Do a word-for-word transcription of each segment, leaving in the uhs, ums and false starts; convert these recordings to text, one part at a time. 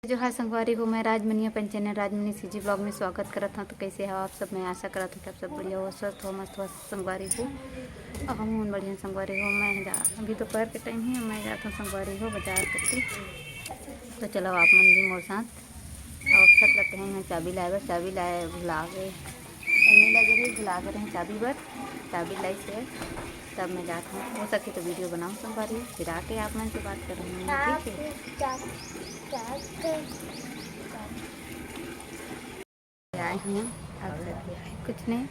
जोहार संगवारी हो, मैं राजमनी, अपन चैनल राजमनी सीजी ब्लॉग में स्वागत करत हूँ। तो कैसे हो आप सब? मैं आशा करत हूँ कि आप सब बढ़िया हो, स्वस्थ हो, मस्त हो संगवारी हो। अब हम मन बढ़िया संगवारी हो। मैं जा, अभी दोपहर के टाइम है, मैं जात हूँ संगवारी हो बाजार करती। तो चलो आप मन भी मोर साथ। अब अक्षत लगते हैं, मैं चाबी लाए बर, चाबी लाए भुला गए। एने लगे रही, भुला गए रहे चाबी बर, चाबी लाई से। तब मैं जात हूँ, हो सके तो वीडियो बनाऊँ संगवारी, फिर आके आप मन से बात करूँगी, ठीक है? आए हैं, आप सब भी आए, कुछ नहीं,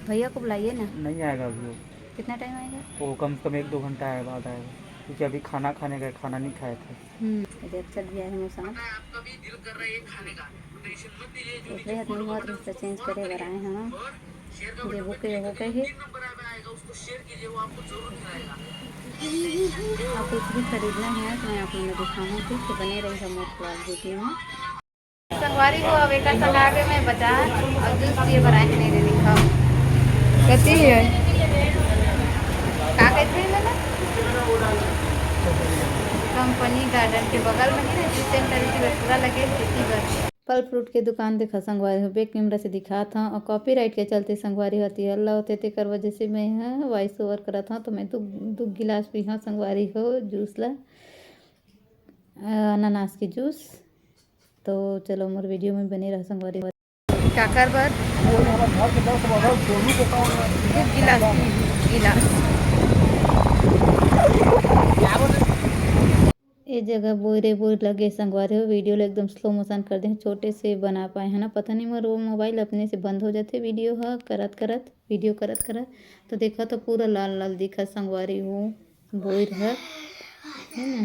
भैया को बुलाइए ना। नहीं आएगा अभी वो। कितना टाइम आएगा? वो कम से कम एक दो घंटा आए, बाद आएगा, क्योंकि अभी खाना खाने गए, खाना नहीं खाए थे। हम्म, इधर चल दिया है मौसम। इसलिए अपनी बहुत रिश्ता चेंज करे बर आए हैं हम। देवो के, वो के ही। आप कुछ भी खरीदना है तो मैं आप लोगों को दिखाऊँ, ठीक है? बने रही हम मोर ब्लॉग वीडियो में। संगवारी हो, अब एकर संग आगे मैं बाजार और जूस पिए बर आए हैं, नहीं रे दिखाओ। कथी है? का कहते हैं ना? कंपनी गार्डन के बगल में ही ना जूस सेंटर की पूरा लगे खेती बर। फल फ्रूट के दुकान देखा संगवारी हो, बैक कैमरा से दिखात हूँ और कॉपीराइट के चलते संगवारी हो अति हल्ला होते, तेकर वजह से मैं ह वॉइस ओवर करत हूँ। तो मैं दू दू गिलास पीहा संगवारी हो जूस ला, अ, अनानास के जूस। तो चलो मोर वीडियो में बने रह संगवारी हो। काकर बर? दू गिलास, गिलास। ए जगह बोइरे बोइर लगे संगवारी हो, वीडियो ल एकदम स्लो मोशन कर दे, छोटे से बना पाए है ना, पता नहीं मोर वो मोबाइल अपने से बंद हो जाथे वीडियो ह करत करत, वीडियो करत करत। तो देखा तो पूरा लाल लाल दिखा संगवारी हो बोइर ह, है ना।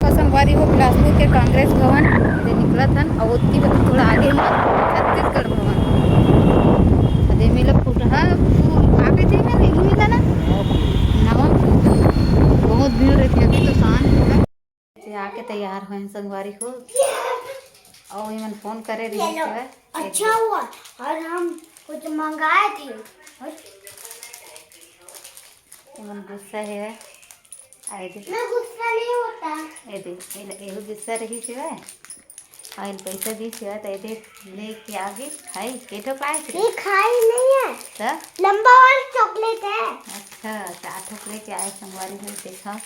तो संगवारी हो बिलासपुर के कांग्रेस भवन से निकलत हन, अउ ओतकी बखत थोड़ा आगे में छत्तीसगढ़ भवन। अदे मिला फुटहा फूल आगे थे ना, नहीं मिला ना, नवा फूल। बहुत भीड़ रहती है, अभी तो शांत होगा। से आके तैयार हुए हैं संगवारी हो, और ये मन फोन करे रही हेलो। अच्छा हुआ, और हम कुछ मंगाए थे। और ये मन गुस्सा है। आए दे। मैं गुस्सा नहीं होता। ए दे, ए ले, एहू गुस्सा रही से भाई। आइल पैसा दी से, तो ए दे, लेके आगे खाई, के ठोक लाए थे? ये खाई नहीं है। तो? लंबा वाला चॉकलेट है। अच्छा, चार ठोक लेके आए संगवारी हो, देखा।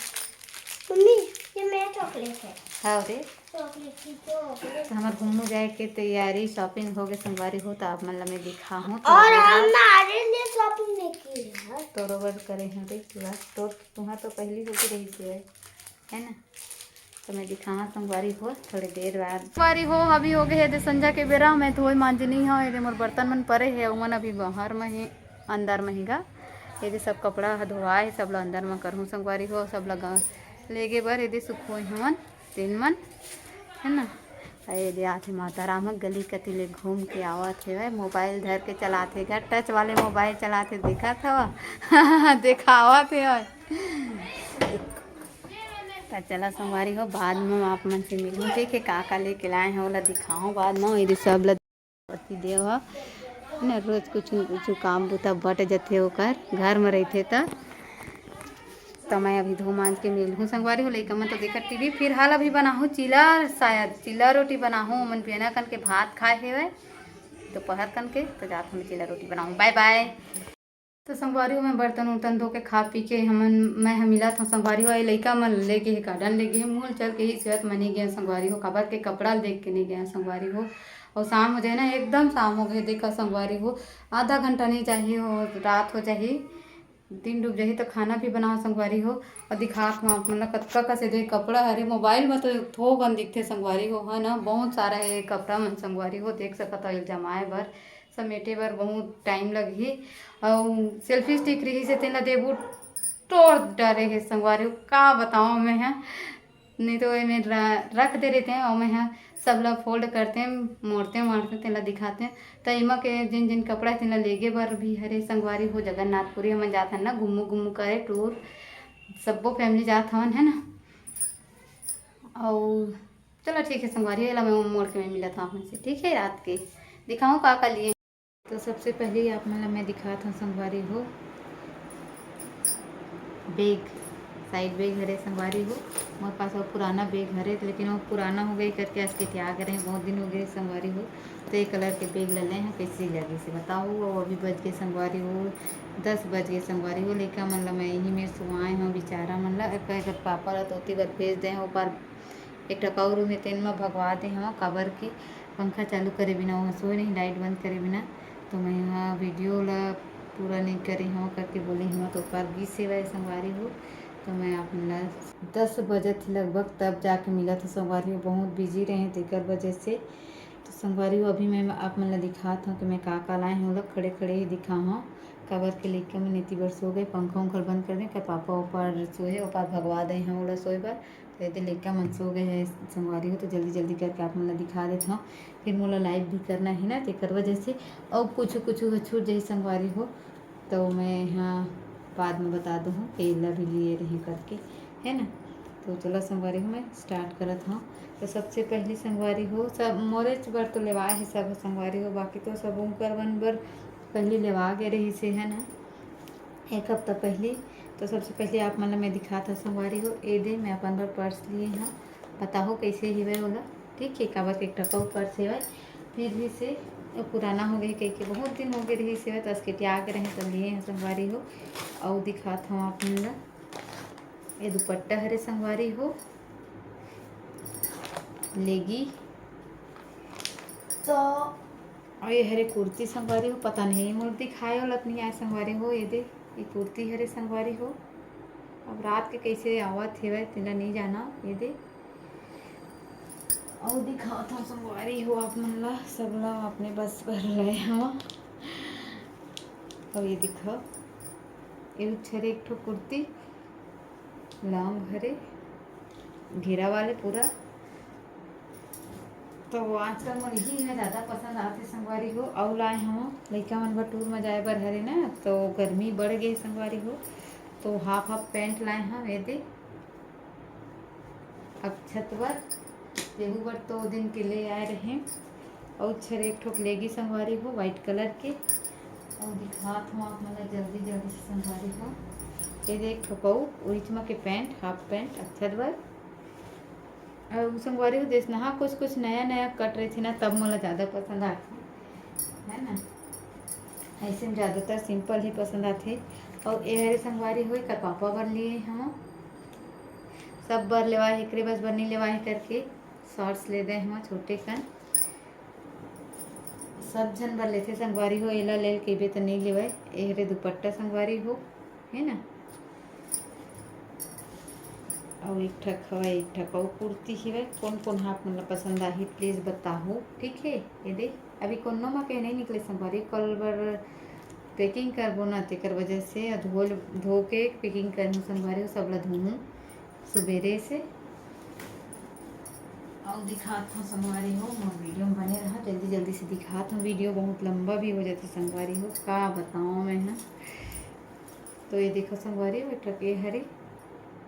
मम्मी, ये मेरा चॉकलेट है। खाओ रे। चॉकलेट की चॉकलेट। तो हमार घूमू जाए के तैयारी, शॉपिंग हो गए संगवारी हो, तो आप मन ला मैं दिखा हूँ। और हमारे लिए शॉपिंग नहीं की है। तोरो बर करे हैं रे, पूरा तोर तुहार तो पहली होके रही से है, है ना? तो मैं दिखाहा संगवारी हो थोड़ी देर बाद। संगवारी हो, अभी हो गए हे दे संझा के बेरा, मैं धोए मांजनी हो, ये दे मोर बर्तन मन परे हे, उमन अभी बाहर में ही, अंदर में ही गा। ये दे सब कपड़ा ह धोआ है, सब ला अंदर में करहूँ संगवारी हो, सब ला गा-, लेगे बर ये दे सुखोए हमन, तीन मन, है ना? अरे दे आथे माता राम गली कति ले घूम के आवत हे, मोबाइल धर के चलाथे गा, टच वाले मोबाइल चलाथे, देखत हवा, देखावत हे। त चला संगवारी हो, बाद में आप मन से मिलहूँ, ठीक है? का का लेके लाए हैं, ओला दिखाहूँ बाद में। ये सब ला पति देव ह, ने रोज कुछ न कुछ काम बुता बट जथे ओकर, घर में रहथे त। त मैं अभी धो मांज के मिलहूँ संगवारी हो। लइका मन तो देखत टीवी, फिलहाल अभी बनाहूँ चीला, शायद चीला रोटी बनाहूँ। ओमन बियना कन के भात खाए हेवय, दोपहर कन के, तो जात हूँ मैं चीला रोटी बनाहूँ। बाय बाय। तो संगवारी हो, मैं बर्तन उर्तन धो के खा पी के हमन, मैं ह मिलत हूँ संगवारी हो, ये लइका मन लेगे हे गार्डन, लेगे हे मूल चल के ही सेवत मनी गए संगवारी हो, काबर के कपड़ा देख के नहीं गए संगवारी हो। और शाम हो जाए ना, एकदम शाम हो गए, देखा संगवारी हो, आधा घंटा नहीं चाहिए हो, रात हो जाही, दिन डूब जाही, तो खाना भी बनाओ संगवारी हो। और दिखात हूँ आप मन ला कतका कसे दे कपड़ा हरे, मोबाइल में तो थोकन दिखथे संगवारी हो, है ना, बहुत सारा है कपड़ा मन संगवारी हो, देख सकत हो, एक जमाए बर समेटे बर बहुत टाइम लगही। अउ सेल्फी स्टिक रहिस हे, तेन ला देबू तोड़ डारे हे संगवारी हो, का बताओ मैं ह। नहीं तो एमे र-, रख दे रहितेंव, अउ मैं ह सब ला फोल्ड करतेंव, मोड़तेंव, माड़तेंव, तेन ला दिखातेंव। त एमा के जिन जिन कपड़ा हे, तेन ला लेगे बर भी हरे संगवारी हो, जगन्नाथपुरी हमन जात हन ना, घुम्मू घुम्मू करे टूर, सब्बो फैमिली जात हवन, है ना। अउ चलो ठीक है संगवारी, एला मैं मोड़ के मैं मिलत हूँ आप मन से, ठीक है, रात के दिखाऊँ का का लिए। तो सबसे पहले आप मन ला मैं दिखात हूँ संगवारी हो, बैग, साइड बैग हरे संगवारी हो। मोर पास वो पुराना बैग हरे, लेकिन वो पुराना हो गए करके आज के त्याग रहे, बहुत दिन हो गए संगवारी हो। तो ये कलर के बैग ले ले हैं, कैसे लगे से बताओ। वो अभी बज गए संगवारी हो, दस बज गए संगवारी हो। लइका मन ला मैं यही में सुआए हूँ, बेचारा मन ला। एक, एक पापा ला तोती बर भेज दे हैं, ऊपर एक ठका रूम में तेन में भगवा दे हूँ, काबर के पंखा चालू करे बिना वो सोए नहीं, लाइट बंद करे बिना। तो मैं यहाँ वीडियो ला पूरा नहीं करे हूँ करके बोले हूँ, तो ऊपर बीस सेवा है संगवारी हो। तो मैं आप मन ला दस बजे थी लगभग, तब जाके मिला था संगवारी हो, बहुत बिजी रहे तेकर वजह से। तो संगवारी हो, अभी मैं आप मन ला दिखात हूँ कि मैं का का लाए हूँ, लोग खड़े खड़े ही दिखा हूँ। काबर के लइका मन एती बर सो गए, पंखा उंखा बंद कर दे, कर पापा ऊपर सोए, ऊपर भगवा दे हैं ओला सोए बर। तो एदे लइका मन सो गए हैं संगवारी हो, तो जल्दी जल्दी करके आप मन ला दिखा देत हूँ। फिर मोला लाइव भी करना है ना, तेकर वजह से। और कुछ कुछ छूट जाही संगवारी हो, तो मैं यहाँ बाद में बता दूँ कि एला भी लिए रही करके, है ना। तो चलो संगवारी हो, मैं स्टार्ट करत हूँ। तो सबसे पहली संगवारी हो, सब मोरेच बर तो लेवाए है सब संगवारी हो, बाकी तो सब उनकर मन बर पहली लेवा गए रही से, है ना, एक हफ्ता पहली। तो सबसे पहले आप मन ला मैं दिखात हूँ संगवारी हो, एदे मैं अपन बर पर्स लिए हूँ, बताहो कैसे हिवय ओला। ठीक है, काबर के एक ठका पर्स हेवय, फिर भी से पुराना हो गए कह के, बहुत दिन हो गए रही से, तो अस्केटिया के रहे तो लिए हूँ संगवारी हो। और दिखात हूँ आप मन ला, ये दुपट्टा हरे संगवारी हो, लेगी। तो और ये हरे कुर्ती संगवारी हो, पता नहीं मोर दिखाए वाला नहीं आए संगवारी हो, ये दे, ये कुर्ती हरे संगवारी हो। अब रात के कैसे आवत हेवय तेला नहीं जाना, ये दे। और दिखात हूँ संगवारी हो आप मन ला, सब ला अपने बस बर ले हूँ। और ये दिखाओ, ये छरे एक ठो कुर्ती लॉन्ग हरे, घेरा वाले पूरा। तो आजकल मोर यही में ज़्यादा पसंद आथे संगवारी हो। अउ लाए हूँ लइका मन बर टूर में जाए बर हरे ना, तो गर्मी बढ़ गए संगवारी हो, तो हाफ हाफ पैंट लाए हूँ। ये दे अक्षत बर, तेहू बर तो दिन के ले आए रहे। अउ छर एक ठोक लेगी संगवारी हो, व्हाइट कलर के। अउ दिखात हूँ आप मन ला जल्दी जल्दी से संगवारी हो। ये दे एक ठोक अउ उरिचमा के पैंट, हाफ पैंट अक्षत बर। अउ संगवारी हो, जैसनहा कुछ कुछ नया नया कट रही थी ना, तब मोला ज़्यादा पसंद आथे, है ना। ऐसे में ज़्यादातर सिंपल ही पसंद आथे। अउ ए हरे संगवारी हो, एकर पापा बर लिए हम, सब बर लेवा है, एकरे बस बर नहीं लेवा है करके शॉर्ट्स ले दे हम छोटे कन। सब झन बर लेथे संगवारी हो, एला लेल कहिबे त नहीं लेवय। ए हरे दुपट्टा संगवारी हो, है ना। अउ एक ठक हवय, एक ठक अउ कुर्ती हवय। कोन कोन ह आप मन ला पसंद आही, प्लीज बताहू, ठीक है। ये दे, अभी कोनो मा के नहीं निकले संगवारी, कल बर पैकिंग करबो ना, तेकर वजह से धो धो के पैकिंग करहूँ संगवारी हो, सब ला धोहूँ सुबेरे से। अउ दिखात हूँ संगवारी हो, मोर वीडियो में बने रहा, जल्दी जल्दी से दिखात हूँ। वीडियो बहुत लंबा भी हो जाथे संगवारी हो, का बताऊँ मैं ह। तो ये देखो संगवारी हो, एक ठक ये हरे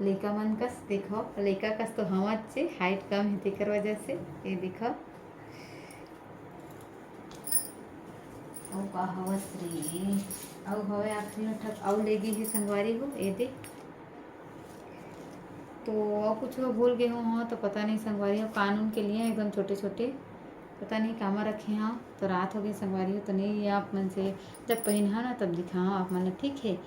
लइका मन कस, देखो लइका कस तो हवच से, हाइट कम है तेकर वजह से। ये देखो, अउ का हवस रे, अउ हवे आखिरी में ठक अउ लेगी ही संगवारी हो, ये दे। तो अउ कुछ भूल गए हो, हाँ, तो पता नहीं संगवारी हो, कानून के लिए एकदम छोटे छोटे, पता नहीं कामा रखे हाँ। तो रात हो गई संगवारी हो, तो नहीं आप मन से जब पहिनहा ना तब दिखाओ आप मन ला, ठीक है।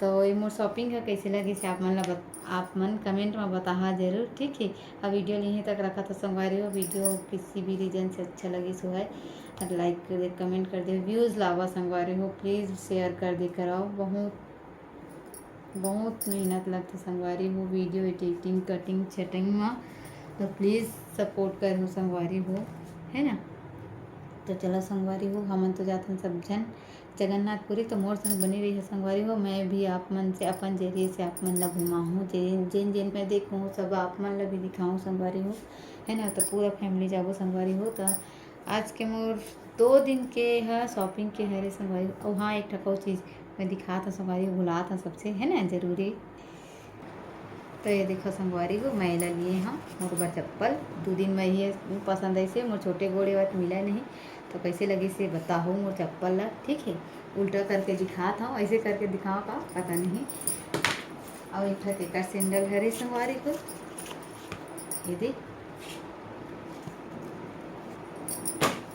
तो ये मोर शॉपिंग है, कैसे लगी से आप मन ला बत-, आप मन कमेंट में बताहा जरूर, ठीक है। अब वीडियो यहीं तक रखा तो संगवारी हो, वीडियो किसी भी रीजन से अच्छा लगी सो है, लाइक कर दे, कमेंट कर दे, व्यूज़ लावा संगवारी हो, प्लीज़ शेयर कर दे कराओ। बहुत बहुत मेहनत लगथे संगवारी हो, वीडियो एडिटिंग, कटिंग, छटिंग में, तो प्लीज़ सपोर्ट करहू संगवारी हो, है ना। तो चलो संगवारी हो, हमन तो जाथन सब झन जगन्नाथपुरी, तो मोर संग बनी रही है संगवारी हो। मैं भी आप मन से अपन जरिए से आप मन ला घुमाहूँ, जेन जेन जेन मैं देखूँ सब आप मन ला भी दिखाऊँ संगवारी हो, है ना। तो पूरा फैमिली जाबो संगवारी हो। तो आज के मोर दो दिन के ह शॉपिंग के हरे संगवारी हो। अउ हाँ, एक ठक अउ चीज़ मैं दिखात हूँ संगवारी हो, भुलात हूँ सबसे, है ना, जरूरी। तो ये देखो संगवारी हो, मैं एला लिए हूँ मोर बर चप्पल। दो दिन में ये पसंद ऐसे मोर छोटे गोड़े वाला मिला नहीं, तो कैसे लगी से बताओ मोर चप्पल ला, ठीक है। उल्टा करके दिखात हूँ, ऐसे करके दिखाओ का पता नहीं। अउ एक ठा तेकर sandal हरे संगवारी हो, ये दे।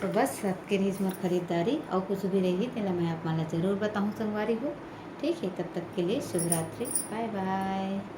तो बस अतके रहिस मोर खरीदारी, अउ कुछ भी रही तेला मैं आप मन ला जरूर बताहूँ संगवारी हो। ठीक है, तब तक के लिए शुभ रात्रि, bye bye।